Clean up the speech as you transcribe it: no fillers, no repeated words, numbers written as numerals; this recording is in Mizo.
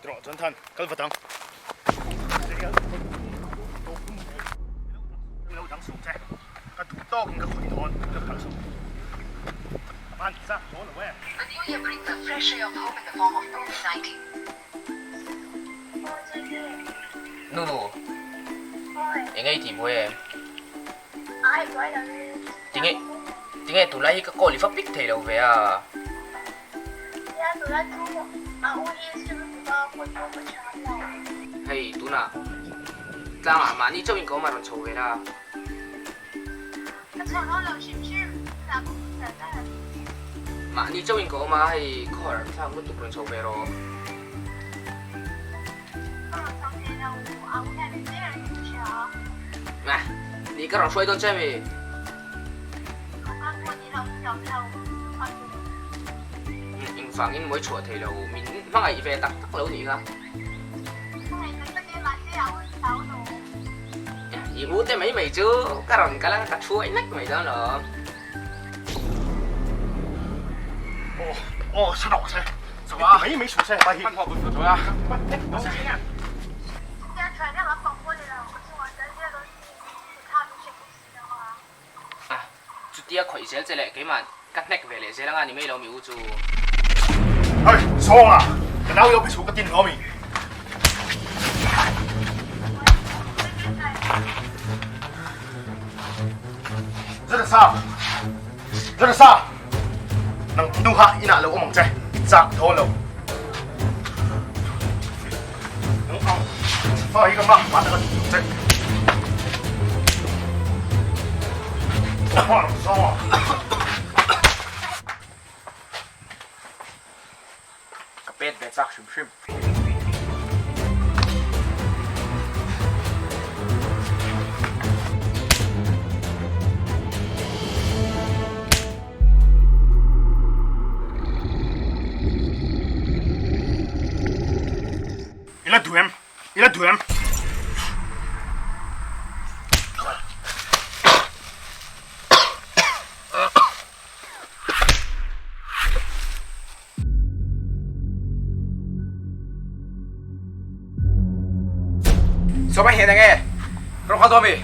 Trawh chuan than kal vat ang. Lo dang suh che. Ka duh tawkin ka khawih dawn ka kal suh. A van chak dawn lo e. The new year brings a fresh ray of hope in the form of COVID-19. Nunu, eng ei tih buai em? Tinge, tinge tunlai hi ka call i va pick thei lo ve a? Hei tunah tlangah mahni chauhin ka awm a rawn chho ve la. Mahni chauhin ka awm a hei khawhar thlak lutuk rawn chho ve rawh. Ni ka rawn hruai dawn che ami? Engvangin mawi chhuah thei lo min hmangaih ve tak tak lo nih kha. I u te mai mai chu ka rawn kal a ka thuai nek mai dawn lo. Aw aw sa rawh se mai mai suh se pai hi. A, chutia khawih zel che leh keimah ka hnek ve leh zel anga ni mai lo mi u chu. Hei, Sawnga, ka nau ilo bichhu ka tin lo mi. Zara sa, Zara sa, nang nu kha inah lo awm ang che, i chak tho lo. Nang ang fa hi ka mah mah ta ka duh che. Ka pet ve chak hrim hrim. I la duh em? I la duh em? Sawma hian enge rawng kha dawn mi?